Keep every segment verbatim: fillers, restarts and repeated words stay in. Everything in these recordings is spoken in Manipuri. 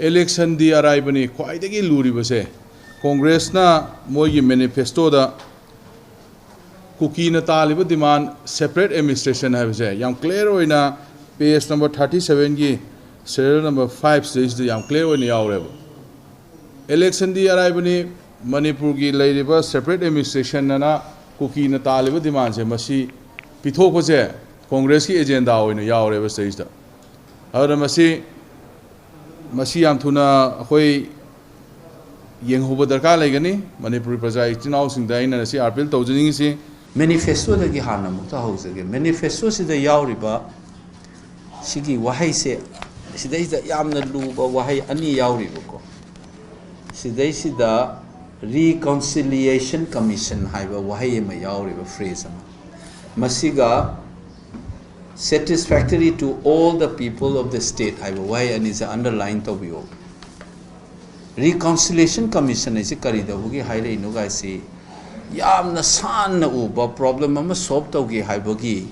ꯏꯂꯦꯛꯁꯟꯗꯤ ꯑꯔꯥꯏꯕꯅꯤ꯫ ꯈ꯭ꯋꯥꯏꯗꯒꯤ ꯂꯨꯔꯤꯕꯁꯦ, ꯀꯣꯡꯒ꯭ꯔꯦꯁꯅ ꯃꯣꯏꯒꯤ ꯃꯦꯅꯤꯐꯦꯁꯇꯣꯗ ꯀꯨꯀꯤꯅ ꯇꯥꯜꯂꯤꯕ ꯗꯤꯃꯥꯟ ꯁꯦꯄꯔꯦꯠ ꯑꯦꯗꯃꯤꯅꯤꯁꯇ꯭ꯔꯦꯁꯟ ꯍꯥꯏꯕꯁꯦ ꯌꯥꯝ ꯀ꯭ꯂꯤꯌꯥꯔ ꯑꯣꯏꯅ ꯄꯦꯖ ꯅꯝꯕꯔ ꯊꯥꯔꯇꯤ ꯁꯕꯦꯟꯒꯤ ꯁꯦꯔꯤꯌꯦꯜ ꯅꯝꯕꯔ ꯐꯥꯏꯚꯁꯤꯗꯩꯁꯤꯗ ꯌꯥꯝ ꯀ꯭ꯂꯤꯌꯥꯔ ꯑꯣꯏꯅ ꯌꯥꯎꯔꯦꯕ꯫ ꯏꯂꯦꯛꯁꯟꯗꯤ ꯑꯔꯥꯏꯕꯅꯤ꯫ ꯃꯅꯤꯄꯨꯔꯒꯤ ꯂꯩꯔꯤꯕ ꯁꯦꯄꯔꯦꯠ ꯑꯦꯗꯃꯤꯅꯤꯁꯇ꯭ꯔꯦꯁꯟ ꯑꯅ ꯀꯨꯀꯤꯅ ꯇꯥꯜꯂꯤꯕ ꯗꯤꯃꯥꯟꯁꯦ, ꯃꯁꯤ ꯄꯤꯊꯣꯛꯄꯁꯦ ꯀꯣꯡꯒ꯭ꯔꯦꯁꯀꯤ ꯑꯦꯖꯦꯟꯗꯥ ꯑꯣꯏꯅ ꯌꯥꯎꯔꯦꯕ ꯁꯤꯗꯩꯁꯤꯗ꯫ ꯑꯗꯨꯅ ꯃꯁꯤ, ꯃꯁꯤ ꯌꯥꯝ ꯊꯨꯅ ꯑꯩꯈꯣꯏ ꯌꯦꯡꯍꯧꯕ ꯗꯔꯀꯥꯔ ꯂꯩꯒꯅꯤ꯫ ꯃꯅꯤꯄꯨꯔꯤ ꯄ꯭ꯔꯖꯥ ꯏꯆꯤꯟ ꯏꯅꯥꯎꯁꯤꯡꯗ ꯑꯩꯅ ꯉꯁꯤ ꯑꯥꯄꯤꯜ ꯇꯧꯖꯅꯤꯡꯉꯤꯁꯤ, ꯃꯦꯅꯤꯐꯦꯁꯇꯣꯗꯒꯤ ꯍꯥꯟꯅ ꯑꯃꯨꯛꯇ ꯍꯧꯖꯒꯦ꯫ ꯃꯦꯅꯤꯐꯦꯁꯇꯣꯁꯤꯗ ꯌꯥꯎꯔꯤꯕ ꯁꯤꯒꯤ ꯋꯥꯍꯩꯁꯦ, ꯁꯤꯗꯩꯁꯤꯗ ꯌꯥꯝꯅ ꯂꯨꯕ ꯋꯥꯍꯩ ꯑꯅꯤ ꯌꯥꯎꯔꯤꯕꯀꯣ꯫ ꯁꯤꯗꯩꯁꯤꯗ ꯔꯤꯀꯟꯁꯤꯂꯤꯌꯦꯁꯟ ꯀꯃꯤꯁꯟ ꯍꯥꯏꯕ ꯋꯥꯍꯩ ꯑꯃ ꯌꯥꯎꯔꯤꯕ, ꯐ꯭ꯔꯦꯖ ꯑꯃ, ꯃꯁꯤꯒ satisfactory to all the people of the state ꯍꯥꯏꯕ ꯋꯥꯍꯩ ꯑꯅꯤꯁꯦ ꯑꯟꯗꯔꯂꯥꯏꯟ ꯇꯧꯕꯤꯌꯣ꯫ ꯔꯤꯀꯟꯁꯤꯂꯤꯌꯦꯁꯟ ꯀꯃꯤꯁꯟ ꯍꯥꯏꯁꯤ ꯀꯔꯤꯗꯧꯕꯒꯤ ꯍꯥꯏꯔꯛꯏꯅꯣ ꯒꯥꯏꯁꯤ, ꯌꯥꯝꯅ ꯁꯥꯟꯅ ꯎꯕ ꯄ꯭ꯔꯣꯕ꯭ꯂꯦꯝ ꯑꯃ ꯁꯣꯜꯕ ꯇꯧꯒꯦ ꯍꯥꯏꯕꯒꯤ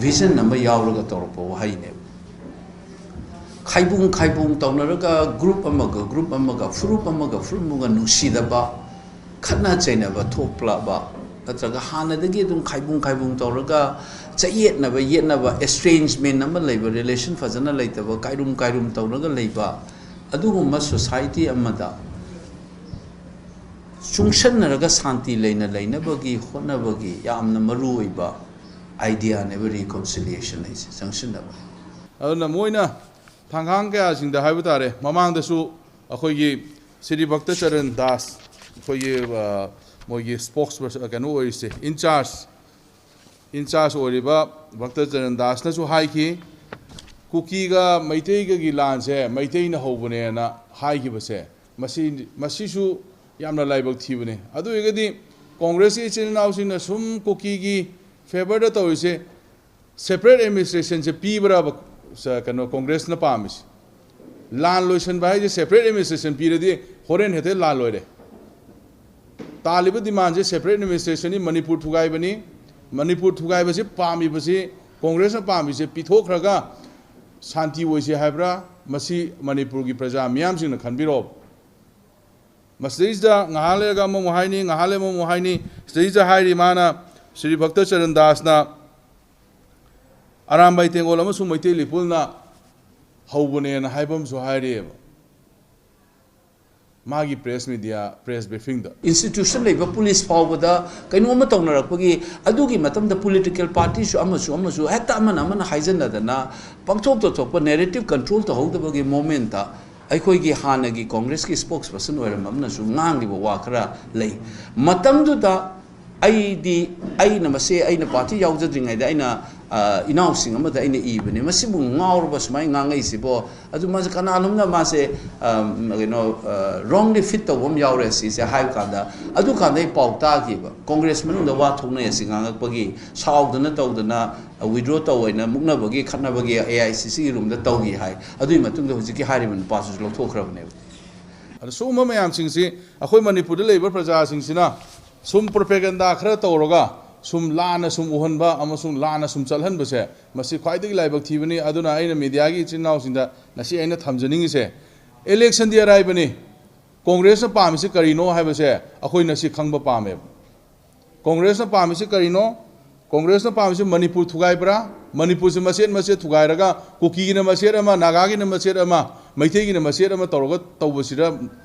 ꯚꯤꯖꯟ ꯑꯃ ꯌꯥꯎꯔꯒ ꯇꯧꯔꯛꯄ ꯋꯥꯍꯩꯅꯦꯕ꯫ ꯈꯥꯏꯕꯨꯡ ꯈꯥꯏꯕꯨꯡ ꯇꯧꯅꯔꯒ, ꯒ꯭ꯔꯨꯞ ꯑꯃꯒ ꯒ꯭ꯔꯨꯞ ꯑꯃꯒ, ꯐꯨꯔꯨꯞ ꯑꯃꯒ ꯐꯨꯔꯨꯞ ꯑꯃꯒ ꯅꯨꯡꯁꯤꯗꯕ, ꯈꯠꯅ ꯆꯩꯅꯕ ꯊꯣꯛꯂꯛꯑꯕ, ꯅꯠꯇ꯭ꯔꯒ ꯍꯥꯟꯅꯗꯒꯤ ꯑꯗꯨꯝ ꯈꯥꯏꯕꯨꯡ ꯈꯥꯏꯕꯨꯡ ꯇꯧꯔꯒ ꯆꯌꯦꯠꯅꯕ ꯌꯦꯠꯅꯕ, ꯏꯁꯇ꯭ꯔꯦꯟꯖꯃꯦꯟ ꯑꯃ ꯂꯩꯕ, ꯔꯤꯂꯦꯁꯟ ꯐꯖꯅ ꯂꯩꯇꯕ, ꯀꯥꯏꯔꯨꯝ ꯀꯥꯏꯔꯨꯝ ꯇꯧꯔꯒ ꯂꯩꯕ, ꯑꯗꯨꯒꯨꯝꯕ ꯁꯣꯁꯥꯏꯇꯤ ꯑꯃꯗ ꯆꯨꯡꯁꯟꯅꯔꯒ ꯁꯥꯟꯇꯤ ꯂꯩꯅ ꯂꯩꯅꯕꯒꯤ ꯍꯣꯠꯅꯕꯒꯤ ꯌꯥꯝꯅ ꯃꯔꯨ ꯑꯣꯏꯕ ꯑꯥꯏꯗꯤꯌꯥꯅꯦꯕ ꯔꯤꯀꯟꯁꯤꯂꯤꯌꯦꯁꯟ ꯍꯥꯏꯁꯦ, ꯆꯪꯁꯤꯟꯅꯕ꯫ ꯑꯗꯨꯅ ꯃꯣꯏꯅ ꯊꯥꯡꯒꯥꯡ ꯀꯌꯥꯁꯤꯡꯗ ꯍꯥꯏꯕ ꯇꯥꯔꯦ, ꯃꯃꯥꯡꯗꯁꯨ ꯑꯩꯈꯣꯏꯒꯤ ꯁ꯭ꯔꯤ ꯚꯛꯇ ꯆꯔꯟ ꯗꯥꯁ, ꯑꯩꯈꯣꯏꯒꯤ, ꯑ, ꯃꯣꯏꯒꯤ ꯁ꯭ꯄꯣꯛꯁ ꯄꯔꯁꯟ, ꯀꯩꯅꯣ ꯑꯣꯏꯔꯤꯁꯦ, ꯏꯟꯆꯥꯔꯖ, ꯏꯟꯆꯥꯔꯖ ꯑꯣꯏꯔꯤꯕ ꯚꯛꯇ ꯆꯔꯟ ꯗꯥꯁꯅꯁꯨ ꯍꯥꯏꯈꯤ, ꯀꯨꯀꯤꯒ ꯃꯩꯇꯩꯒꯒꯤ ꯂꯥꯟꯁꯦ ꯃꯩꯇꯩꯅ ꯍꯧꯕꯅꯦꯅ ꯍꯥꯏꯈꯤꯕꯁꯦ, ꯃꯁꯤ, ꯃꯁꯤꯁꯨ ꯌꯥꯝꯅ ꯂꯥꯏꯕꯛ ꯊꯤꯕꯅꯦ꯫ ꯑꯗꯨ ꯑꯣꯏꯔꯒꯗꯤ ꯀꯣꯡꯒ꯭ꯔꯦꯁꯀꯤ ꯏꯆꯤꯜ ꯏꯅꯥꯎꯁꯤꯡꯅ ꯁꯨꯝ ꯀꯨꯀꯤꯒꯤ ꯐꯦꯚꯔꯗ ꯇꯧꯔꯤꯁꯦ, ꯁꯦꯄꯔꯦꯠ ꯑꯦꯗꯃꯤꯅꯤꯁꯇ꯭ꯔꯦꯁꯟꯁꯦ ꯄꯤꯕ꯭ꯔꯕ, ꯁ-, ꯀꯩꯅꯣ, ꯀꯣꯡꯒ꯭ꯔꯦꯁꯅ ꯄꯥꯝꯃꯤꯁꯦ? ꯂꯥꯟ ꯂꯣꯏꯁꯤꯟꯕ ꯍꯥꯏꯁꯦ ꯁꯦꯄꯔꯦꯠ ꯑꯦꯗꯃꯤꯅꯤꯁꯇ꯭ꯔꯦꯁꯟ ꯄꯤꯔꯗꯤ ꯍꯣꯔꯦꯟ ꯍꯦꯛꯇ ꯂꯥꯟ ꯂꯣꯏꯔꯦ꯫ ꯇꯥꯜꯂꯤꯕ ꯗꯤꯃꯥꯟꯁꯦ ꯁꯦꯄꯔꯦꯠ ꯑꯦꯗꯃꯤꯅꯤꯁꯇ꯭ꯔꯦꯁꯟꯅꯤ, ꯃꯅꯤꯄꯨꯔ ꯊꯨꯒꯥꯏꯕꯅꯤ꯫ ꯃꯅꯤꯄꯨꯔ ꯊꯨꯒꯥꯏꯕꯁꯤ ꯄꯥꯝꯃꯤꯕꯁꯤ, ꯀꯣꯡꯒ꯭ꯔꯦꯁꯅ ꯄꯥꯝꯃꯤꯁꯦ ꯄꯤꯊꯣꯛꯈ꯭ꯔꯒ ꯁꯥꯟꯇꯤ ꯑꯣꯏꯁꯦ ꯍꯥꯏꯕ꯭ꯔꯥ, ꯃꯁꯤ ꯃꯅꯤꯄꯨꯔꯒꯤ ꯄ꯭ꯔꯖꯥ ꯃꯤꯌꯥꯝꯁꯤꯡꯅ ꯈꯟꯕꯤꯔꯛꯑꯣ꯫ ꯃꯁꯤꯗꯩꯁꯤꯗ ꯉꯥꯏꯍꯥꯛ ꯂꯩꯔꯒ ꯑꯃꯃꯨꯛ ꯍꯥꯏꯅꯤ, ꯉꯥꯏꯍꯥꯛ ꯂꯩꯔꯒ ꯑꯃꯃꯨꯛ ꯍꯥꯏꯅꯤ꯫ ꯁꯤꯗꯩꯁꯤꯗ ꯍꯥꯏꯔꯤ ꯃꯥꯅ, ꯁ꯭ꯔꯤ ꯚꯛꯇ ꯆꯔꯟ ꯗꯥꯁꯅ ꯑꯔꯥꯝꯕꯥꯏ ꯇꯦꯡꯒꯣꯜ ꯑꯃꯁꯨꯡ ꯃꯩꯇꯩ ꯂꯤꯄꯨꯜꯅ ꯍꯧꯕꯅꯦꯅ ꯍꯥꯏꯕ ꯑꯃꯁꯨ ꯍꯥꯏꯔꯤꯑꯕ꯫ ꯃꯥꯒꯤ ꯄ꯭ꯔꯦꯁ ꯃꯤꯗꯤꯌꯥ, ꯄ꯭ꯔꯦꯁ ꯕ꯭ꯔꯤꯐꯤꯡꯗ꯫ ꯏꯟꯁꯇꯤꯇ꯭ꯌꯨꯁꯟ ꯂꯩꯕ ꯄꯨꯂꯤꯁ ꯐꯥꯎꯕꯗ ꯀꯩꯅꯣꯝꯃ ꯇꯧꯅꯔꯛꯄꯒꯤ, ꯑꯗꯨꯒꯤ ꯃꯇꯝꯗ ꯄꯣꯂꯤꯇꯤꯀꯦꯜ ꯄꯥꯔꯇꯤꯁꯨ ꯑꯃꯁꯨ ꯑꯃꯁꯨ ꯍꯦꯛꯇ ꯑꯃꯅ ꯑꯃꯅ ꯍꯥꯏꯖꯟꯅꯗꯅ ꯄꯪꯊꯣꯛꯇ ꯊꯣꯛꯄ ꯅꯦꯔꯦꯇꯤꯞ ꯀꯟꯇ꯭ꯔꯣꯜ ꯇꯧꯍꯧꯗꯕꯒꯤ ꯃꯣꯃꯦꯟꯠꯇ ꯑꯩꯈꯣꯏꯒꯤ ꯍꯥꯟꯅꯒꯤ ꯀꯣꯡꯒ꯭ꯔꯦꯁꯀꯤ ꯁ꯭ꯄꯣꯛꯁ ꯄꯔꯁꯟ ꯑꯣꯏꯔꯝꯕ ꯑꯃꯅꯁꯨ ꯉꯥꯡꯂꯤꯕ ꯋꯥ ꯈꯔ ꯂꯩ꯫ ꯃꯇꯝꯗꯨꯗ ꯑꯩꯗꯤ, ꯑꯩꯅ ꯃꯁꯦ, ꯑꯩꯅ ꯄꯥꯔꯇꯤ ꯌꯥꯎꯖꯗ꯭ꯔꯤꯉꯩꯗ ꯑꯩꯅ, ꯑ, ꯏꯅꯥꯎꯁꯤꯡ ꯑꯃꯗ ꯑꯩꯅ ꯏꯕꯅꯦ, "ꯃꯁꯤꯕꯨ ꯉꯥꯎꯔꯕ ꯁꯨꯃꯥꯏꯅ ꯉꯥꯡꯉꯛꯏꯁꯤꯕꯣ?" ꯑꯗꯨ ꯃꯥꯁꯦ ꯀꯅꯥꯅꯣꯝꯅ ꯃꯥꯁꯦ, ꯑ, ꯀꯩꯅꯣ, ꯑ, ꯔꯣꯡꯂꯤ ꯐꯤꯠ ꯇꯧꯕ ꯑꯃ ꯌꯥꯎꯔꯦ ꯁꯤꯁꯦ ꯍꯥꯏꯕ ꯀꯥꯟꯗ, ꯑꯗꯨꯀꯥꯟꯗ ꯑꯩ ꯄꯥꯎ ꯇꯥꯈꯤꯕ, ꯀꯣꯡꯒ꯭ꯔꯦꯁ ꯃꯅꯨꯡꯗ ꯋꯥ ꯊꯣꯛꯅꯩ ꯑꯁꯤ ꯉꯥꯡꯉꯛꯄꯒꯤ, ꯁꯥꯎꯗꯅ ꯇꯧꯗꯅ, ꯑ, ꯋꯤꯗ꯭ꯔꯣ ꯇꯧ ꯍꯥꯏꯅ ꯃꯨꯛꯅꯕꯒꯤ, ꯈꯠꯅꯕꯒꯤ ꯑꯦ ꯑꯥꯏ ꯁꯤ ꯁꯤꯒꯤ ꯔꯨꯝꯗ ꯇꯧꯈꯤ ꯍꯥꯏ꯫ ꯑꯗꯨꯒꯤ ꯃꯇꯨꯡꯗ ꯍꯧꯖꯤꯛꯀꯤ ꯍꯥꯏꯔꯤꯕ ꯅꯨꯄꯥꯁꯤꯁꯨ ꯂꯧꯊꯣꯛꯈ꯭ꯔꯕꯅꯦꯕ꯫ ꯑꯗꯣ ꯁꯤꯒꯨꯝꯕ ꯃꯌꯥꯝꯁꯤꯡꯁꯤ ꯑꯩꯈꯣꯏ ꯃꯅꯤꯄꯨꯔꯗ ꯂꯩꯕ ꯄ꯭ꯔꯖꯥꯁꯤꯡꯁꯤꯅ ꯁꯨꯝ ꯄ꯭ꯔꯣꯄꯦꯒꯟꯗꯥ ꯈꯔ ꯇꯧꯔꯒ, ꯁꯨꯝ ꯂꯥꯟꯅ ꯁꯨꯝ ꯎꯍꯟꯕ ꯑꯃꯁꯨꯡ ꯂꯥꯟꯅ ꯁꯨꯝ ꯆꯠꯍꯟꯕꯁꯦ, ꯃꯁꯤ ꯈ꯭ꯋꯥꯏꯗꯒꯤ ꯂꯥꯏꯕꯛ ꯊꯤꯕꯅꯤ꯫ ꯑꯗꯨꯅ ꯑꯩꯅ ꯃꯤꯗꯤꯌꯥꯒꯤ ꯏꯆꯤꯟ ꯏꯅꯥꯎꯁꯤꯡꯗ ꯉꯁꯤ ꯑꯩꯅ ꯊꯝꯖꯅꯤꯡꯉꯤꯁꯦ, ꯏꯂꯦꯛꯁꯟꯗꯤ ꯑꯔꯥꯏꯕꯅꯤ꯫ ꯀꯣꯡꯒ꯭ꯔꯦꯁꯅ ꯄꯥꯝꯃꯤꯁꯤ ꯀꯔꯤꯅꯣ ꯍꯥꯏꯕꯁꯦ ꯑꯩꯈꯣꯏ ꯉꯁꯤ ꯈꯪꯕ ꯄꯥꯝꯃꯦꯕ꯫ ꯀꯣꯡꯒ꯭ꯔꯦꯁꯅ ꯄꯥꯝꯃꯤꯁꯤ ꯀꯔꯤꯅꯣ? ꯀꯣꯡꯒ꯭ꯔꯦꯁꯅ ꯄꯥꯝꯃꯤꯁꯤ ꯃꯅꯤꯄꯨꯔ ꯊꯨꯒꯥꯏꯕ꯭ꯔꯥ? ꯃꯅꯤꯄꯨꯔꯁꯤ ꯃꯆꯦꯠ ꯃꯆꯦꯠ ꯊꯨꯒꯥꯏꯔꯒ ꯀꯨꯀꯤꯒꯤꯅ ꯃꯆꯦꯠ ꯑꯃ, ꯅꯥꯒꯥꯒꯤꯅ ꯃꯆꯦꯠ ꯑꯃ, ꯃꯩꯇꯩꯒꯤꯅ ꯃꯆꯦꯠ ꯑꯃ ꯇꯧꯔꯒ ꯇꯧꯕꯁꯤꯗ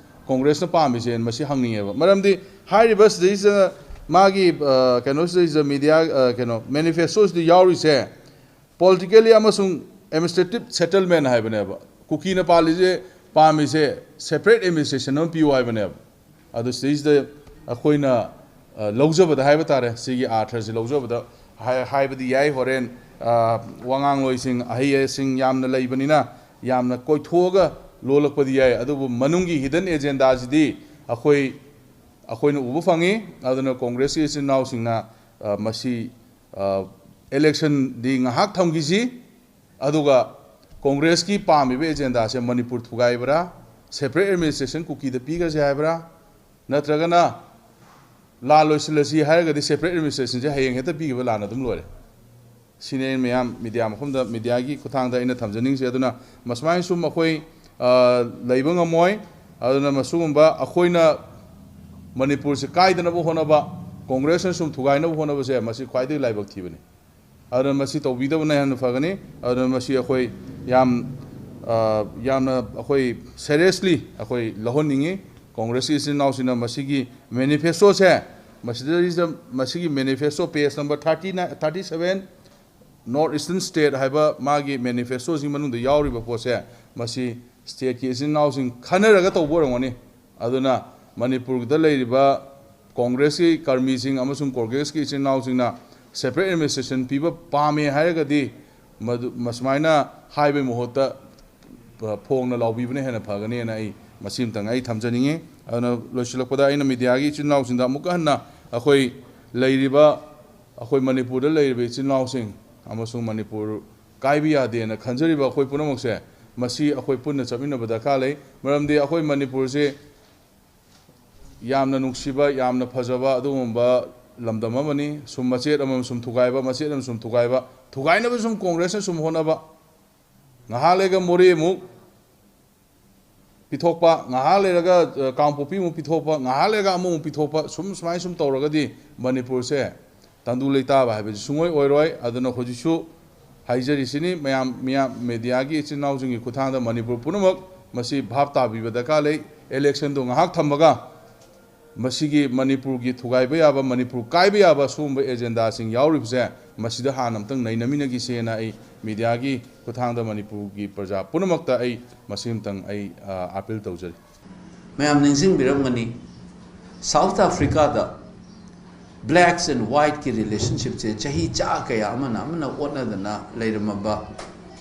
ꯀꯣꯡꯒ꯭ꯔꯦꯁꯅ ꯄꯥꯝꯃꯤꯁꯦ ꯃꯁꯤ ꯍꯪꯅꯤꯡꯉꯦꯕ꯫ ꯃꯔꯝꯗꯤ ꯍꯥꯏꯔꯤꯕ ꯁꯤꯗꯩꯁꯤꯗ ꯃꯥꯒꯤ, ꯑ, ꯀꯩꯅꯣꯁꯤꯗꯩꯁꯤꯗ ꯃꯤꯗꯤꯌꯥ, ꯑ, ꯀꯩꯅꯣ, ꯃꯦꯅꯤꯐꯦꯁꯇꯣꯁꯤꯗ ꯌꯥꯎꯔꯤꯁꯦ ꯄꯣꯂꯤꯇꯤꯀꯦꯜꯂꯤ ꯑꯃꯁꯨꯡ ꯑꯦꯗꯃꯤꯅꯤꯁꯇ꯭ꯔꯦꯇꯤꯞ ꯁꯦꯇꯜꯃꯦꯟ ꯍꯥꯏꯕꯅꯦꯕ꯫ ꯀꯨꯀꯤꯅ ꯄꯥꯜꯂꯤꯁꯦ, ꯄꯥꯝꯃꯤꯁꯦ ꯁꯦꯄꯔꯦꯠ ꯑꯦꯗꯃꯤꯅꯤꯁꯇ꯭ꯔꯦꯁꯟ ꯑꯃ ꯄꯤꯌꯨ ꯍꯥꯏꯕꯅꯦꯕ꯫ ꯑꯗꯨ ꯁꯤꯗꯩꯁꯤꯗ ꯑꯩꯈꯣꯏꯅ, ꯑ, ꯂꯧꯖꯕꯗ ꯍꯥꯏꯕ ꯇꯥꯔꯦ, ꯁꯤꯒꯤ ꯑꯥꯔꯊꯁꯤ ꯂꯧꯖꯕꯗ ꯍꯥꯏ-, ꯍꯥꯏꯕꯗꯤ ꯌꯥꯏ꯫ ꯍꯣꯔꯦꯟ, ꯑ, ꯋꯥꯉꯥꯡꯂꯣꯏꯁꯤꯡ, ꯑꯍꯩꯁꯤꯡ ꯌꯥꯝꯅ ꯂꯩꯕꯅꯤꯅ, ꯌꯥꯝꯅ ꯀꯣꯏꯊꯣꯛꯑꯒ ꯂꯣꯜꯂꯛꯄꯗꯤ ꯌꯥꯏ, ꯑꯗꯨꯕꯨ ꯃꯅꯨꯡꯒꯤ ꯍꯤꯗꯟ ꯑꯦꯖꯦꯟꯗꯥꯁꯤꯗꯤ ꯑꯩꯈꯣꯏ, ꯑꯩꯈꯣꯏꯅ ꯎꯕ ꯐꯪꯉꯤ꯫ ꯑꯗꯨꯅ ꯀꯣꯡꯒ꯭ꯔꯦꯁꯀꯤ ꯏꯆꯤꯟ ꯏꯅꯥꯎꯁꯤꯡꯅ, ꯑ, ꯃꯁꯤ, ꯑ, ꯏꯂꯦꯛꯁꯟꯗꯤ ꯉꯥꯏꯍꯥꯛ ꯊꯝꯈꯤꯁꯤ, ꯑꯗꯨꯒ ꯀꯣꯡꯒ꯭ꯔꯦꯁꯀꯤ ꯄꯥꯝꯃꯤꯕ ꯑꯦꯖꯦꯟꯗꯥꯁꯦ ꯃꯅꯤꯄꯨꯔ ꯊꯨꯒꯥꯏꯕ꯭ꯔꯥ, ꯁꯦꯄꯔꯦꯠ ꯑꯦꯗꯃꯤꯅꯤꯁꯇ꯭ꯔꯦꯁꯟ ꯀꯨꯀꯤꯗ ꯄꯤꯈ꯭ꯔꯁꯦ ꯍꯥꯏꯕ꯭ꯔꯥ, ꯅꯠꯇ꯭ꯔꯒꯅ ꯂꯥꯟ ꯂꯣꯏꯁꯤꯜꯂꯁꯤ ꯍꯥꯏꯔꯒꯗꯤ ꯁꯦꯄꯔꯦꯠ ꯑꯦꯗꯃꯤꯅꯤꯁꯇ꯭ꯔꯦꯁꯟꯁꯦ ꯍꯌꯦꯡ ꯍꯦꯛꯇ ꯄꯤꯈꯤꯕ ꯂꯥꯟ ꯑꯗꯨꯝ ꯂꯣꯏꯔꯦ꯫ ꯁꯤꯅꯦ ꯑꯩꯅ ꯃꯌꯥꯝ ꯃꯤꯗꯤꯌꯥ ꯃꯐꯝꯗ, ꯃꯤꯗꯤꯌꯥꯒꯤ ꯈꯨꯠꯊꯥꯡꯗ ꯑꯩꯅ ꯊꯝꯖꯅꯤꯡꯁꯦ꯫ ꯑꯗꯨꯅ ꯃꯁꯨꯃꯥꯏꯅ ꯁꯨꯝ ꯑꯩꯈꯣꯏ, ꯑ, ꯂꯩꯕ ꯉꯝꯃꯣꯏ꯫ ꯑꯗꯨꯅ ꯃꯁꯤꯒꯨꯝꯕ ꯑꯩꯈꯣꯏꯅ ꯃꯅꯤꯄꯨꯔꯁꯤ ꯀꯥꯏꯗꯅꯕ ꯍꯣꯠꯅꯕ, ꯀꯣꯡꯒ꯭ꯔꯦꯁꯅ ꯁꯨꯝ ꯊꯨꯒꯥꯏꯅꯕ ꯍꯣꯠꯅꯕꯁꯦ, ꯃꯁꯤ ꯈ꯭ꯋꯥꯏꯗꯒꯤ ꯂꯥꯏꯕꯛ ꯊꯤꯕꯅꯤ꯫ ꯑꯗꯨꯅ ꯃꯁꯤ ꯇꯧꯕꯤꯗꯕꯅ ꯍꯦꯟꯅ ꯐꯒꯅꯤ꯫ ꯑꯗꯨꯅ ꯃꯁꯤ ꯑꯩꯈꯣꯏ ꯌꯥꯝ, ꯑ, ꯌꯥꯝꯅ ꯑꯩꯈꯣꯏ seriously ꯑꯩꯈꯣꯏ ꯂꯧꯍꯟꯅꯤꯡꯉꯤ꯫ ꯀꯣꯡꯒ꯭ꯔꯦꯁꯀꯤ ꯏꯆꯤꯟ ꯏꯅꯥꯎꯁꯤꯡꯅ ꯃꯁꯤꯒꯤ manifestoꯁꯦ, ꯃꯁꯤꯗꯩꯁꯤꯗ ꯃꯁꯤꯒꯤ manifesto page number thirty nine, thirty seven, North Eastern State ꯍꯥꯏꯕ ꯃꯥꯒꯤ manifestoꯁꯤꯒꯤ ꯃꯅꯨꯡꯗ ꯌꯥꯎꯔꯤꯕ ꯄꯣꯠꯁꯦ, ꯃꯁꯤ stateꯀꯤ ꯏꯆꯤꯟ ꯏꯅꯥꯎꯁꯤꯡ ꯈꯟꯅꯔꯒ ꯇꯧꯕ ꯑꯣꯏꯔꯝꯒꯅꯤ꯫ ꯑꯗꯨꯅ ꯃꯅꯤꯄꯨꯔꯗ ꯂꯩꯔꯤꯕ ꯀꯣꯡꯒ꯭ꯔꯦꯁꯀꯤ ꯀꯔꯃꯤꯁꯤꯡ ꯑꯃꯁꯨꯡ ꯀꯣꯡꯒ꯭ꯔꯦꯁꯀꯤ ꯏꯆꯤꯟ ꯏꯅꯥꯎꯁꯤꯡꯅ separate administration ꯄꯤꯕ ꯄꯥꯝꯃꯦ ꯍꯥꯏꯔꯒꯗꯤ, ꯃꯗꯨ, ꯃꯁꯨꯃꯥꯏꯅ ꯍꯥꯏꯕꯒꯤ ꯃꯍꯨꯠꯇ, ꯑ, ꯐꯣꯡꯅ ꯂꯥꯎꯕꯤꯕꯅ ꯍꯦꯟꯅ ꯐꯒꯅꯤꯅ ꯑꯩ ꯃꯁꯤ ꯑꯃꯇꯪ ꯑꯩ ꯊꯝꯖꯅꯤꯡꯉꯤ꯫ ꯑꯗꯨꯅ ꯂꯣꯏꯁꯤꯜꯂꯛꯄꯗ ꯑꯩꯅ ꯃꯤꯗꯤꯌꯥꯒꯤ ꯏꯆꯤꯟ ꯏꯅꯥꯎꯁꯤꯡꯗ ꯑꯃꯨꯛꯀ ꯍꯟꯅ ꯑꯩꯈꯣꯏ ꯂꯩꯔꯤꯕ, ꯑꯩꯈꯣꯏ ꯃꯅꯤꯄꯨꯔꯗ ꯂꯩꯔꯤꯕ ꯏꯆꯤꯟ ꯏꯅꯥꯎꯁꯤꯡ ꯑꯃꯁꯨꯡ ꯃꯅꯤꯄꯨꯔ ꯀꯥꯏꯕ ꯌꯥꯗꯦꯅ ꯈꯟꯖꯔꯤꯕ ꯑꯩꯈꯣꯏ ꯄꯨꯝꯅꯃꯛꯁꯦ, ꯃꯁꯤ ꯑꯩꯈꯣꯏ ꯄꯨꯟꯅ ꯆꯠꯃꯤꯟꯅꯕ ꯗꯔꯀꯥꯔ ꯂꯩ꯫ ꯃꯔꯝꯗꯤ ꯑꯩꯈꯣꯏ ꯃꯅꯤꯄꯨꯔꯁꯦ ꯌꯥꯝꯅ ꯅꯨꯡꯁꯤꯕ, ꯌꯥꯝꯅ ꯐꯖꯕ ꯑꯗꯨꯒꯨꯝꯕ ꯂꯝꯗꯝ ꯑꯃꯅꯤ꯫ ꯁꯨꯝ ꯃꯆꯦꯠ ꯑꯃꯃꯝ ꯁꯨꯝ ꯊꯨꯒꯥꯏꯕ, ꯃꯆꯦꯠ ꯑꯃ ꯁꯨꯝ ꯊꯨꯒꯥꯏꯕ, ꯊꯨꯒꯥꯏꯅꯕ ꯁꯨꯝ ꯀꯣꯡꯒ꯭ꯔꯦꯁꯅ ꯁꯨꯝ ꯍꯣꯠꯅꯕ꯫ ꯉꯥꯏꯍꯥꯛ ꯂꯩꯔꯒ ꯃꯣꯔꯦ ꯑꯃꯨꯛ ꯄꯤꯊꯣꯛꯄ, ꯉꯥꯏꯍꯥꯛ ꯂꯩꯔꯒ, ꯑ, ꯀꯥꯡꯄꯣꯛꯄꯤ ꯑꯃꯨꯛ ꯄꯤꯊꯣꯛꯄ, ꯉꯥꯏꯍꯥꯛ ꯂꯩꯔꯒ ꯑꯃꯃꯨꯛ ꯄꯤꯊꯣꯛꯄ, ꯁꯨꯝ ꯁꯨꯃꯥꯏꯅ ꯁꯨꯝ ꯇꯧꯔꯒꯗꯤ ꯃꯅꯤꯄꯨꯔꯁꯦ ꯇꯪꯗꯨ ꯂꯩꯇꯥꯕ ꯍꯥꯏꯕꯁꯤ ꯁꯨꯡꯑꯣꯏ ꯑꯣꯏꯔꯣꯏ꯫ ꯑꯗꯨꯅ ꯍꯧꯖꯤꯛꯁꯨ ꯍꯥꯏꯖꯔꯤꯁꯤꯅꯤ, ꯃꯌꯥꯝ, ꯃꯤꯌꯥꯝ, ꯃꯦꯗꯤꯌꯥꯒꯤ ꯏꯆꯤꯟ ꯏꯅꯥꯎꯁꯤꯡꯒꯤ ꯈꯨꯠꯊꯥꯡꯗ ꯃꯅꯤꯄꯨꯔ ꯄꯨꯝꯅꯃꯛ ꯃꯁꯤ ꯚꯥꯞ ꯇꯥꯕꯤꯕ ꯗꯔꯀꯥꯔ ꯂꯩ꯫ Electionꯗꯣ ꯉꯥꯏꯍꯥꯛ ꯊꯝꯃꯒ ꯃꯁꯤꯒꯤ ꯃꯅꯤꯄꯨꯔꯒꯤ ꯊꯨꯒꯥꯏꯕ ꯌꯥꯕ, ꯃꯅꯤꯄꯨꯔ ꯀꯥꯏꯕ ꯌꯥꯕ ꯁꯤꯒꯨꯝꯕ agendaꯁꯤꯡ ꯌꯥꯎꯔꯤꯕꯁꯦ, ꯃꯁꯤꯗ ꯍꯥꯟꯅ ꯑꯝꯇꯪ ꯅꯩꯅꯃꯤꯟꯅꯈꯤꯁꯦꯅ ꯑꯩ ꯃꯦꯗꯤꯌꯥꯒꯤ ꯈꯨꯠꯊꯥꯡꯗ ꯃꯅꯤꯄꯨꯔꯒꯤ ꯄ꯭ꯔꯖꯥ ꯄꯨꯝꯅꯃꯛꯇ ꯑꯩ ꯃꯁꯤ ꯑꯃꯇꯪ ꯑꯩ, ꯑ, appeal ꯇꯧꯖꯔꯤ꯫ ꯃꯌꯥꯝ ꯅꯤꯡꯁꯤꯡꯕꯤꯔꯝꯒꯅꯤ, South Africaꯗ blacks and whiteꯀꯤ relationshipꯁꯦ ꯆꯍꯤ ꯆꯥ ꯀꯌꯥ ꯑꯃꯅ ꯑꯃꯅ ꯑꯣꯠꯅꯗꯅ ꯂꯩꯔꯝꯃꯕ,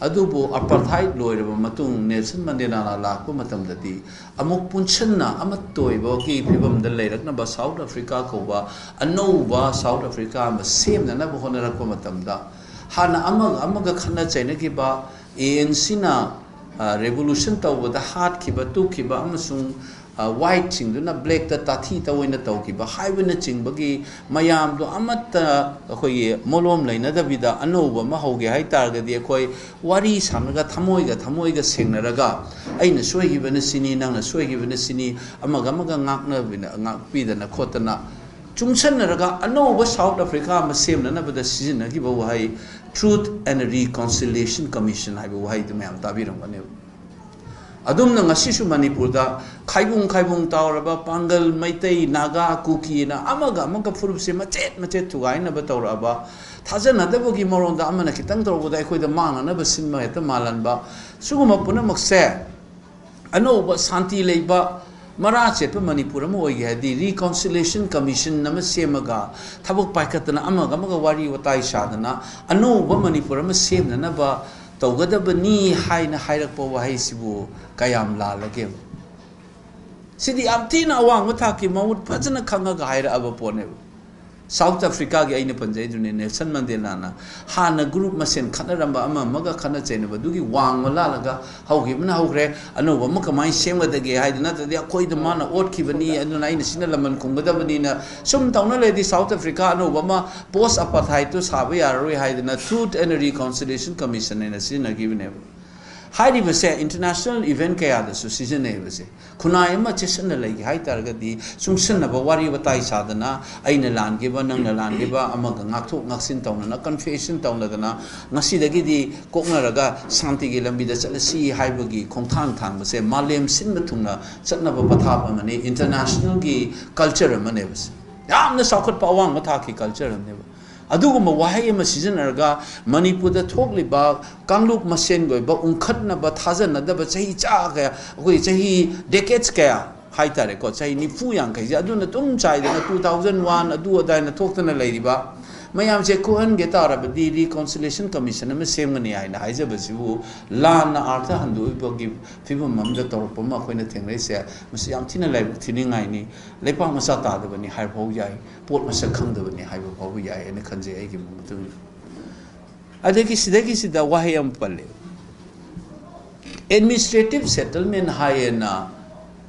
ꯑꯗꯨꯕꯨ apartheid ꯂꯣꯏꯔꯕ ꯃꯇꯨꯡ ꯅꯦꯜꯁꯟ ꯃꯟꯗꯦꯂꯥꯅ ꯂꯥꯛꯄ ꯃꯇꯝꯗꯗꯤ ꯑꯃꯨꯛ ꯄꯨꯟꯁꯤꯟꯅ ꯑꯃꯠꯇ ꯑꯣꯏꯕꯒꯤ ꯐꯤꯕꯝꯗ ꯂꯩꯔꯛꯅꯕ South Africa ꯀꯧꯕ ꯑꯅꯧꯕ South Africa ꯑꯃ ꯁꯦꯝꯅꯅꯕ ꯍꯣꯠꯅꯔꯛꯄ ꯃꯇꯝꯗ, ꯍꯥꯟꯅ ꯑꯃꯒ ꯑꯃꯒ ꯈꯠꯅ ꯆꯩꯅꯈꯤꯕ ANCꯅ, ꯑ, revolution ꯇꯧꯕꯗ ꯍꯥꯠꯈꯤꯕ, ꯇꯨꯞꯈꯤꯕ ꯑꯃꯁꯨꯡ ꯋꯥꯏꯠꯁꯤꯡꯗꯨꯅ ꯕ꯭ꯂꯦꯛꯇ ꯇꯥꯊꯤ ꯇꯧꯑꯣꯏꯅ ꯇꯧꯈꯤꯕ ꯍꯥꯏꯕꯅꯆꯤꯡꯕꯒꯤ ꯃꯌꯥꯝꯗꯣ ꯑꯃꯠꯇ ꯑꯩꯈꯣꯏꯒꯤ ꯃꯣꯂꯣꯝ ꯂꯩꯅꯗꯕꯤꯗ ꯑꯅꯧꯕ ꯑꯃ ꯍꯧꯒꯦ ꯍꯥꯏ ꯇꯥꯔꯒꯗꯤ ꯑꯩꯈꯣꯏ ꯋꯥꯔꯤ ꯁꯥꯟꯅꯔꯒ ꯊꯃꯣꯏꯒ ꯊꯃꯣꯏꯒ ꯁꯦꯡꯅꯔꯒ ꯑꯩꯅ ꯁꯣꯏꯈꯤꯕꯅ ꯁꯤꯅꯤ, ꯅꯪꯅ ꯁꯣꯏꯈꯤꯕꯅ ꯁꯤꯅꯤ, ꯑꯃꯒ ꯑꯃꯒ ꯉꯥꯛꯅꯕꯤꯅ-, ꯉꯥꯛꯄꯤꯗꯅ ꯈꯣꯠꯇꯅ ꯆꯨꯡꯁꯟꯅꯔꯒ ꯑꯅꯧꯕ ꯁꯥꯎꯠ ꯑꯐ꯭ꯔꯤꯀꯥ ꯑꯃ ꯁꯦꯝꯅꯅꯕꯗ ꯁꯤꯖꯤꯟꯅꯈꯤꯕ ꯋꯥꯍꯩ Truth and Reconciliation Commission ꯍꯥꯏꯕ ꯋꯥꯍꯩꯗꯨ ꯃꯌꯥꯝ ꯇꯥꯕꯤꯔꯝꯒꯅꯦꯕ꯫ ꯑꯗꯨꯝꯅ ꯉꯁꯤꯁꯨ ꯃꯅꯤꯄꯨꯔꯗ ꯈꯥꯏꯕꯨꯡ ꯈꯥꯏꯕꯨꯡ ꯇꯥꯎꯔꯕ ꯄꯥꯡꯒꯜ, ꯃꯩꯇꯩ, ꯅꯥꯒꯥ, ꯀꯨꯀꯤꯅ ꯑꯃꯒ ꯑꯃꯒ ꯐꯨꯔꯨꯞꯁꯦ ꯃꯆꯦꯠ ꯃꯆꯦꯠ ꯊꯨꯒꯥꯏꯅꯕ ꯇꯧꯔꯛꯑꯕ, ꯊꯥꯖꯅꯗꯕꯒꯤ ꯃꯔꯣꯟꯗ ꯑꯃꯅ ꯈꯤꯇꯪ ꯇꯧꯔꯛꯄꯗ ꯑꯩꯈꯣꯏꯗ ꯃꯥꯡꯅꯅꯕ ꯁꯤꯟꯕ ꯍꯦꯛꯇ ꯃꯥꯜꯍꯟꯕ, ꯁꯤꯒꯨꯝꯕ ꯄꯨꯝꯅꯃꯛꯁꯦ ꯑꯅꯧꯕ ꯁꯥꯟꯇꯤ ꯂꯩꯕ ꯃꯔꯥ ꯆꯦꯠꯄ ꯃꯅꯤꯄꯨꯔ ꯑꯃ ꯑꯣꯏꯒꯦ ꯍꯥꯏꯔꯗꯤ Reconciliation Commission ꯑꯃ ꯁꯦꯝꯃꯒ ꯊꯕꯛ ꯄꯥꯏꯈꯠꯇꯅ ꯑꯃꯒ ꯑꯃꯒ ꯋꯥꯔꯤ ꯋꯥꯇꯥꯏ ꯁꯥꯗꯅ ꯑꯅꯧꯕ ꯃꯅꯤꯄꯨꯔ ꯑꯃ ꯁꯦꯝꯅꯅꯕ ꯇꯧꯒꯗꯕꯅꯤ ꯍꯥꯏꯅ ꯍꯥꯏꯔꯛꯄ ꯋꯥꯍꯩꯁꯤꯕꯨ ꯀꯌꯥꯝ ꯂꯥꯜꯂꯒꯦꯕ? ꯁꯤꯗꯤ ꯌꯥꯝ ꯊꯤꯅ ꯑꯋꯥꯡꯕ ꯊꯥꯛꯀꯤ ꯃꯃꯨꯠ ꯐꯖꯅ ꯈꯪꯉꯒ ꯍꯥꯏꯔꯛꯑꯕ ꯄꯣꯠꯅꯦꯕ꯫ ꯁꯥꯎꯠ ꯑꯐ꯭ꯔꯤꯀꯥꯒꯤ ꯑꯩꯅ ꯄꯟꯖꯩꯗꯨꯅꯦ, ꯅꯦꯜꯁꯟ ꯃꯟꯗꯦꯂꯥꯅ ꯍꯥꯟꯅ ꯒ꯭ꯔꯨꯞ ꯃꯁꯦꯟ ꯈꯠꯅꯔꯝꯕ, ꯑꯃ ꯑꯃꯒ ꯈꯠꯅ ꯆꯩꯅꯕꯗꯨꯒꯤ ꯋꯥꯡꯃ ꯂꯥꯜꯂꯒ ꯍꯧꯈꯤꯕꯅ ꯍꯧꯈ꯭ꯔꯦ, ꯑꯅꯧꯕ ꯑꯃ ꯀꯃꯥꯏꯅ ꯁꯦꯝꯒꯗꯒꯦ ꯍꯥꯏꯗꯨ ꯅꯠꯇ꯭ꯔꯗꯤ ꯑꯩꯈꯣꯏꯗ ꯃꯥꯅ ꯑꯣꯠꯈꯤꯕꯅꯤ, ꯑꯗꯨꯅ ꯑꯩꯅ ꯁꯤꯅ ꯂꯃꯟ ꯈꯨꯝꯒꯗꯕꯅꯤꯅ ꯁꯨꯝ ꯇꯧꯅ ꯂꯩꯔꯗꯤ ꯁꯥꯎꯠ ꯑꯐ꯭ꯔꯤꯀꯥ ꯑꯅꯧꯕ ꯑꯃ ꯄꯣꯁ ꯑꯄꯥꯊꯥꯏꯠꯇꯨ ꯁꯥꯕ ꯌꯥꯔꯔꯣꯏ ꯍꯥꯏꯗꯅ Truth and Reconciliation Commission ꯍꯥꯏꯅ ꯁꯤꯖꯤꯟꯅꯈꯤꯕꯅꯦꯕ꯫ ꯍꯥꯏꯔꯤꯕꯁꯦ ꯏꯟꯇꯔꯅꯦꯁꯅꯦꯜ ꯏꯚꯦꯟ ꯀꯌꯥꯗꯁꯨ ꯁꯤꯖꯤꯟꯅꯩꯕꯁꯦ꯫ ꯈꯨꯟꯅꯥꯏ ꯑꯃ ꯆꯦꯠꯁꯤꯟꯅ ꯂꯩꯒꯦ ꯍꯥꯏ ꯇꯥꯔꯒꯗꯤ ꯆꯨꯡꯁꯤꯟꯅꯕ ꯋꯥꯔꯤ ꯋꯥꯇꯥꯏ ꯁꯥꯗꯅ, ꯑꯩꯅ ꯂꯥꯟꯈꯤꯕ, ꯅꯪꯅ ꯂꯥꯟꯈꯤꯕ, ꯑꯃꯒ ꯉꯥꯛꯊꯣꯛ ꯉꯥꯛꯁꯤꯟ ꯇꯧꯅꯅ, ꯀꯟꯐꯦꯁꯟ ꯇꯧꯅꯗꯅ, ꯉꯁꯤꯗꯒꯤꯗꯤ ꯀꯣꯛꯅꯔꯒ ꯁꯥꯟꯇꯤꯒꯤ ꯂꯝꯕꯤꯗ ꯆꯠꯂꯁꯤ ꯍꯥꯏꯕꯒꯤ ꯈꯣꯡꯊꯥꯡ ꯊꯥꯡꯕꯁꯦ ꯃꯥꯂꯦꯝ ꯁꯤꯟꯕ ꯊꯨꯡꯅ ꯆꯠꯅꯕ ꯄꯊꯥꯞ ꯑꯃꯅꯤ, ꯏꯟꯇꯔꯅꯦꯁꯅꯦꯜꯒꯤ ꯀꯜꯆꯔ ꯑꯃꯅꯦꯕꯁꯦ꯫ ꯌꯥꯝꯅ ꯆꯥꯎꯈꯠꯄ ꯑꯋꯥꯡꯕ ꯊꯥꯛꯀꯤ ꯀꯜꯆꯔ ꯑꯃꯅꯦꯕ꯫ ꯑꯗꯨꯒꯨꯝꯕ ꯋꯥꯍꯩ ꯑꯃ ꯁꯤꯖꯤꯟꯅꯔꯒ ꯃꯅꯤꯄꯨꯔꯗ ꯊꯣꯛꯂꯤꯕ ꯀꯥꯡꯂꯨꯞ ꯃꯁꯦꯟꯒꯤ ꯑꯣꯏꯕ ꯎꯪꯈꯠꯅꯕ, ꯊꯥꯖꯅꯗꯕ ꯆꯍꯤ ꯆꯥ ꯀꯌꯥ, ꯑꯩꯈꯣꯏ ꯆꯍꯤ decades ꯀꯌꯥ ꯍꯥꯏꯇꯥꯔꯦꯀꯣ, ꯆꯍꯤ ꯅꯤꯐꯨ ꯌꯥꯡꯈꯩꯁꯦ ꯑꯗꯨꯅ ꯑꯗꯨꯝ ꯆꯥꯏꯗꯅ two thousand one ꯑꯗꯨ ꯑꯗꯥꯏꯅ ꯊꯣꯛꯇꯅ ꯂꯩꯔꯤꯕ ꯃꯌꯥꯝꯁꯦ ꯀꯣꯛꯍꯟꯒꯦ ꯇꯥꯔꯕꯗꯤ Reconciliation Commission ꯑꯃ ꯁꯦꯝꯒꯅꯤ ꯍꯥꯏꯅ ꯍꯥꯏꯖꯕꯁꯤꯕꯨ ꯂꯥꯟꯅ ꯑꯥꯔꯊ ꯍꯟꯗꯣꯛꯏꯕꯒꯤ ꯐꯤꯕꯝ ꯑꯃꯗ ꯇꯧꯔꯛꯄ ꯑꯃ ꯑꯩꯈꯣꯏꯅ ꯊꯦꯡꯅꯔꯤꯁꯦ, ꯃꯁꯤ ꯌꯥꯝ ꯊꯤꯅ ꯂꯥꯏꯕꯛ ꯊꯤꯅꯤꯡꯉꯥꯏꯅꯤ꯫ ꯂꯩꯄꯥꯛ ꯃꯆꯥ ꯇꯥꯗꯕꯅꯤ ꯍꯥꯏꯕ ꯐꯥꯎ ꯌꯥꯏ, ꯄꯣꯠ ꯃꯁꯛ ꯈꯪꯗꯕꯅꯤ ꯍꯥꯏꯕ ꯐꯥꯎꯕ ꯌꯥꯏ ꯍꯥꯏꯅ ꯈꯟꯖꯩ ꯑꯩꯒꯤ ꯃꯣꯠ ꯃꯇꯨꯡ ꯏꯟꯅ꯫ ꯑꯗꯒꯤ ꯁꯤꯗꯒꯤꯁꯤꯗ ꯋꯥꯍꯩ ꯑꯃ ꯄꯜꯂꯦ, administrative settlement ꯍꯥꯏꯌꯦꯅ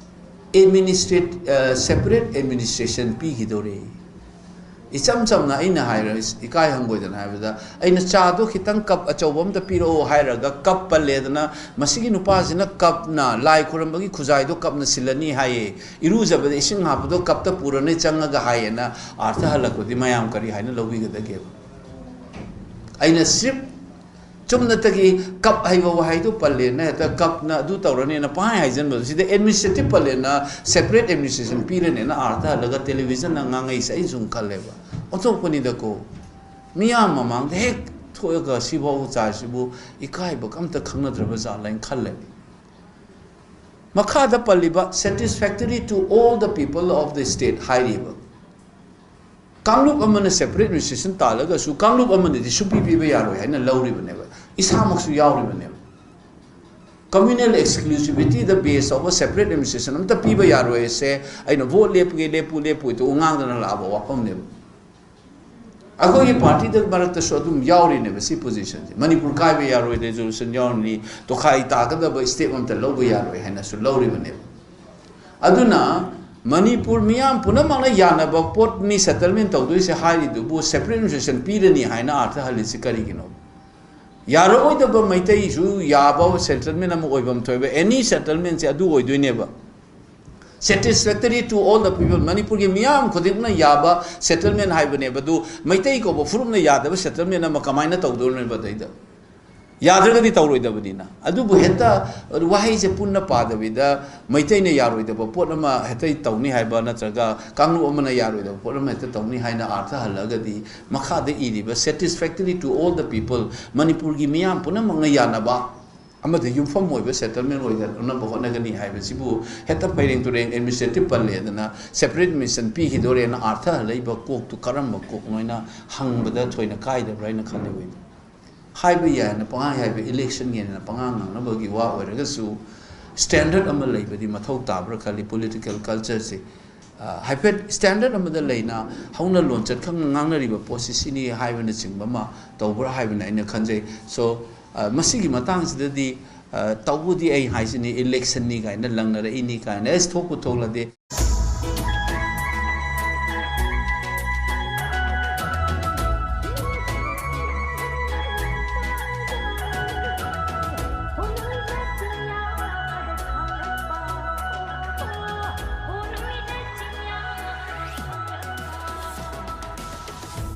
ꯑꯦꯗꯃꯤꯅꯤꯁꯇ꯭ꯔꯦꯠ ꯁꯦꯄꯔꯦꯠ ꯑꯦꯗꯃꯤꯅꯤꯁꯇ꯭ꯔꯦꯁꯟ ꯄꯤꯈꯤꯗꯧꯔꯦ꯫ ꯏꯆꯝ ꯆꯝꯅ ꯑꯩꯅ ꯍꯥꯏꯔ ꯏꯀꯥꯏ ꯍꯪꯒꯣꯏꯗꯅ ꯍꯥꯏꯕꯗ, ꯑꯩꯅ ꯆꯥꯗꯣ ꯈꯤꯇꯪ ꯀꯞ ꯑꯆꯧꯕ ꯑꯝꯇ ꯄꯤꯔꯛꯑꯣ ꯍꯥꯏꯔꯒ ꯀꯞ ꯄꯜꯂꯦꯗꯅ, ꯃꯁꯤꯒꯤ ꯅꯨꯄꯥꯁꯤꯅ ꯀꯞꯅ ꯂꯥꯏ ꯈꯨꯔꯝꯕꯒꯤ ꯈꯨꯖꯥꯏꯗꯣ ꯀꯞꯅ ꯁꯤꯜꯂꯅꯤ ꯍꯥꯏꯌꯦ, ꯏꯔꯨꯖꯕꯗ ꯏꯁꯤꯡ ꯍꯥꯞꯄꯗꯣ ꯀꯞꯇ ꯄꯨꯔꯅꯤ ꯆꯪꯉꯒ ꯍꯥꯏꯌꯦꯅ ꯑꯥꯔꯊ ꯍꯜꯂꯛꯄꯗꯤ ꯃꯌꯥꯝ ꯀꯔꯤ ꯍꯥꯏꯅ ꯂꯧꯕꯤꯒꯗꯒꯦꯕ? ꯑꯩꯅ ꯁ꯭ꯔꯤꯞ ꯆꯨꯝꯅꯇꯒꯤ ꯀꯞ ꯍꯥꯏꯕ ꯋꯥꯍꯩꯗꯨ ꯄꯜꯂꯦꯅ ꯍꯦꯛꯇ ꯀꯞꯅ ꯑꯗꯨ ꯇꯧꯔꯅꯤꯅ ꯄꯪꯍꯥꯏ ꯍꯥꯏꯖꯟꯕꯗꯣ, ꯁꯤꯗ ꯑꯦꯗꯃꯤꯅꯤꯁꯇ꯭ꯔꯦꯇꯤꯚ ꯄꯜꯂꯦꯅ, ꯁꯦꯄꯔꯦꯠ ꯑꯦꯗꯃꯤꯅꯤꯁꯇ꯭ꯔꯦꯁꯟ ꯄꯤꯔꯅꯤꯅ ꯑꯥꯔꯊ ꯍꯜꯂꯒ ꯇꯦꯂꯤꯚꯤꯖꯟꯅ ꯉꯥꯡꯉꯛꯏꯁꯦ ꯑꯩ ꯁꯨꯝ ꯈꯜꯂꯦꯕ꯫ ꯑꯣꯟꯊꯣꯛꯄꯅꯤꯗꯀꯣ, ꯃꯤꯌꯥꯝ ꯃꯃꯥꯡꯗ ꯍꯦꯛ ꯊꯣꯛꯑꯒ ꯁꯤꯐꯥꯎ ꯆꯥꯏꯁꯤꯕꯨ ꯏꯀꯥꯏꯕꯒ ꯑꯝꯇ ꯈꯪꯅꯗ꯭ꯔꯕ ꯖꯥꯠꯂ ꯍꯥꯏꯅ ꯈꯜꯂꯦ꯫ ꯃꯈꯥꯗ ꯄꯜꯂꯤꯕ "satisfactory to all the people of the state" ꯍꯥꯏꯔꯤꯕ, ꯀꯥꯡꯂꯨꯞ ꯑꯃꯅ ꯁꯦꯄꯔꯦꯠ ꯑꯦꯗꯃꯤꯅꯤꯁꯇ꯭ꯔꯦꯁꯟ ꯇꯥꯜꯂꯒꯁꯨ ꯀꯥꯡꯂꯨꯞ ꯑꯃꯅꯗꯤ ꯁꯨꯡꯄꯤ ꯄꯤꯕ ꯌꯥꯔꯣꯏ ꯍꯥꯏꯅ ꯂꯧꯔꯤꯕꯅꯦꯕ, ꯏꯁꯥꯃꯛꯁꯨ ꯌꯥꯎꯔꯤꯕꯅꯦꯕ꯫ ꯀꯝꯃ꯭ꯌꯨꯅꯦꯜ ꯑꯦꯛꯁꯀ꯭ꯂꯨꯁꯤꯕꯤꯇꯤꯗ ꯕꯦꯁ ꯇꯧꯕ ꯁꯦꯄꯔꯦꯠ ꯑꯦꯗꯃꯤꯅꯤꯁꯇ꯭ꯔꯦꯁꯟ ꯑꯝꯇ ꯄꯤꯕ ꯌꯥꯔꯣꯏꯁꯦ ꯑꯩꯅ ꯚꯣꯠ ꯂꯦꯞꯄꯒꯦ ꯂꯦꯞꯄꯨ ꯂꯦꯞꯄꯣꯏꯗꯣ ꯉꯥꯡꯗꯅ ꯂꯥꯛꯑꯕ ꯋꯥꯐꯝꯅꯦꯕ꯫ ꯑꯩꯈꯣꯏꯒꯤ ꯄꯥꯔꯇꯤꯗ ꯃꯔꯛꯇꯁꯨ ꯑꯗꯨꯝ ꯌꯥꯎꯔꯤꯅꯦꯕ ꯁꯤ ꯄꯣꯖꯤꯁꯟꯁꯦ꯫ ꯃꯅꯤꯄꯨꯔ ꯀꯥꯏꯕ ꯌꯥꯔꯣꯏ ꯔꯦꯖꯣꯂꯨꯁꯟ ꯌꯥꯎꯔꯤꯅꯤ, ꯇꯣꯈꯥꯏ ꯇꯥꯒꯗꯕ ꯁ꯭ꯇꯦꯞ ꯑꯝꯇ ꯂꯧꯕ ꯌꯥꯔꯣꯏ ꯍꯥꯏꯅꯁꯨ ꯂꯧꯔꯤꯕꯅꯦꯕ꯫ ꯑꯗꯨꯅ ꯃꯅꯤꯄꯨꯔ ꯃꯤꯌꯥꯝ ꯄꯨꯝꯅꯃꯛꯅ ꯌꯥꯅꯕ ꯄꯣꯠꯅꯤ ꯁꯦꯇꯜꯃꯦꯟ ꯇꯧꯗꯣꯏꯁꯦ ꯍꯥꯏꯔꯤꯗꯨꯕꯨ ꯁꯦꯄꯔꯦꯠ ꯑꯦꯗꯃꯤꯅꯤꯁꯇ꯭ꯔꯦꯁꯟ ꯄꯤꯔꯅꯤ ꯍꯥꯏꯅ ꯑꯥꯔꯊ ꯍꯜꯂꯤꯁꯤ ꯀꯔꯤꯒꯤꯅꯣ? ꯌꯥꯔꯛꯑꯣꯏꯗꯕ ꯃꯩꯇꯩꯁꯨ ꯌꯥꯕ ꯁꯦꯇꯜꯃꯦꯟ ꯑꯃ ꯑꯣꯏꯐꯝ ꯊꯣꯛꯏꯕ ꯑꯦꯅꯤ ꯁꯦꯇꯜꯃꯦꯟꯁꯦ ꯑꯗꯨ ꯑꯣꯏꯗꯣꯏꯅꯦꯕ꯫ "Satisfactory to all the people", ꯃꯅꯤꯄꯨꯔꯒꯤ ꯃꯤꯌꯥꯝ ꯈꯨꯗꯤꯡꯃꯛꯅ ꯌꯥꯕ ꯁꯦꯇꯜꯃꯦꯟ ꯍꯥꯏꯕꯅꯦꯕ꯫ ꯑꯗꯨ ꯃꯩꯇꯩ ꯀꯧꯕ ꯐꯨꯔꯨꯞꯅ ꯌꯥꯗꯕ ꯁꯦꯇꯜꯃꯦꯟ ꯑꯃ ꯀꯃꯥꯏꯅ ꯇꯧꯗꯣꯔꯤꯕ ꯑꯗꯩꯗ? ꯌꯥꯗ꯭ꯔꯒꯗꯤ ꯇꯧꯔꯣꯏꯗꯕꯅꯤꯅ꯫ ꯑꯗꯨꯕꯨ ꯍꯦꯛꯇ ꯋꯥꯍꯩꯁꯦ ꯄꯨꯟꯅ ꯄꯥꯗꯕꯤꯗ ꯃꯩꯇꯩꯅ ꯌꯥꯔꯣꯏꯗꯕ ꯄꯣꯠ ꯑꯃ ꯍꯦꯛꯇ ꯇꯧꯅꯤ ꯍꯥꯏꯕ ꯅꯠꯇ꯭ꯔꯒ ꯀꯥꯡꯂꯨꯞ ꯑꯃꯅ ꯌꯥꯔꯣꯏꯗꯕ ꯄꯣꯠ ꯑꯃ ꯍꯦꯛꯇ ꯇꯧꯅꯤ ꯍꯥꯏꯅ ꯑꯥꯔꯊ ꯍꯜꯂꯒꯗꯤ, ꯃꯈꯥꯗ ꯏꯔꯤꯕ "satisfactory to all the people", ꯃꯅꯤꯄꯨꯔꯒꯤ ꯃꯤꯌꯥꯝ ꯄꯨꯝꯅꯃꯛꯅ ꯌꯥꯅꯕ ꯑꯃꯗ ꯌꯨꯝꯐꯝ ꯑꯣꯏꯕ ꯁꯦꯇꯜꯃꯦꯟ ꯑꯣꯏꯅꯅꯕ ꯍꯣꯠꯅꯒꯅꯤ ꯍꯥꯏꯕꯁꯤꯕꯨ ꯍꯦꯛꯇ ꯐꯩꯔꯦꯡ ꯇꯨꯔꯦꯡ ꯑꯦꯗꯃꯤꯅꯤꯁꯇ꯭ꯔꯦꯇꯤꯚ ꯄꯜꯂꯦꯗꯅ ꯁꯦꯄꯔꯦꯠ ꯑꯦꯗꯃꯤꯅꯤꯁꯇ꯭ꯔꯦꯁꯟ ꯄꯤꯈꯤꯗꯣꯔꯦꯅ ꯑꯥꯔꯊ ꯍꯜꯂꯛꯏꯕ ꯀꯣꯛꯇꯨ ꯀꯔꯝꯕ ꯀꯣꯛꯅꯣ ꯍꯥꯏꯅ ꯍꯪꯕꯗ ꯊꯣꯏꯅ ꯀꯥꯏꯗꯕ꯭ꯔꯥ ꯍꯥꯏꯅ ꯈꯜꯂꯦ ꯑꯩꯗꯤ꯫ ꯍꯥꯏꯕ ꯌꯥꯏꯅ ꯄꯪꯍꯥꯏ ꯍꯥꯏꯕ, ꯏꯂꯦꯛꯁꯟꯒꯤꯅ ꯄꯪꯉꯥꯡ ꯉꯥꯡꯅꯕꯒꯤ ꯋꯥ ꯑꯣꯏꯔꯒꯁꯨ, ꯁ꯭ꯇꯦꯟꯗꯔꯗ ꯑꯃ ꯂꯩꯕꯗꯤ ꯃꯊꯧ ꯇꯥꯕ꯭ꯔꯥ ꯈꯜꯂꯤ꯫ ꯄꯣꯂꯤꯇꯤꯀꯦꯜ ꯀꯜꯆꯔꯁꯦ, ꯑ, ꯍꯥꯏꯐꯦꯠ ꯁ꯭ꯇꯦꯟꯗꯔꯗ ꯑꯃꯗ ꯂꯩꯅ ꯍꯧꯅ ꯂꯣꯟꯆꯠ ꯈꯪꯅ ꯉꯥꯡꯅꯔꯤꯕ ꯄꯣꯠꯁꯤ ꯁꯤꯅꯤ ꯍꯥꯏꯕꯅꯆꯤꯡꯕ ꯑꯃ ꯇꯧꯕ꯭ꯔꯥ ꯍꯥꯏꯕꯅ ꯑꯩꯅ ꯈꯟꯖꯩ꯫ ꯁꯣ, ꯑ, ꯃꯁꯤꯒꯤ ꯃꯇꯥꯡꯁꯤꯗꯗꯤ, ꯇꯧꯕꯗꯤ ꯑꯩ ꯍꯥꯏꯁꯤꯅꯤ, ꯏꯂꯦꯛꯁꯟꯅꯤ ꯀꯥꯏꯅ ꯂꯪꯅꯔꯛꯏꯅꯤ ꯀꯥꯏꯅ, ꯑꯦꯁ, ꯊꯣꯛꯄꯨ ꯊꯣꯛꯂꯗꯤ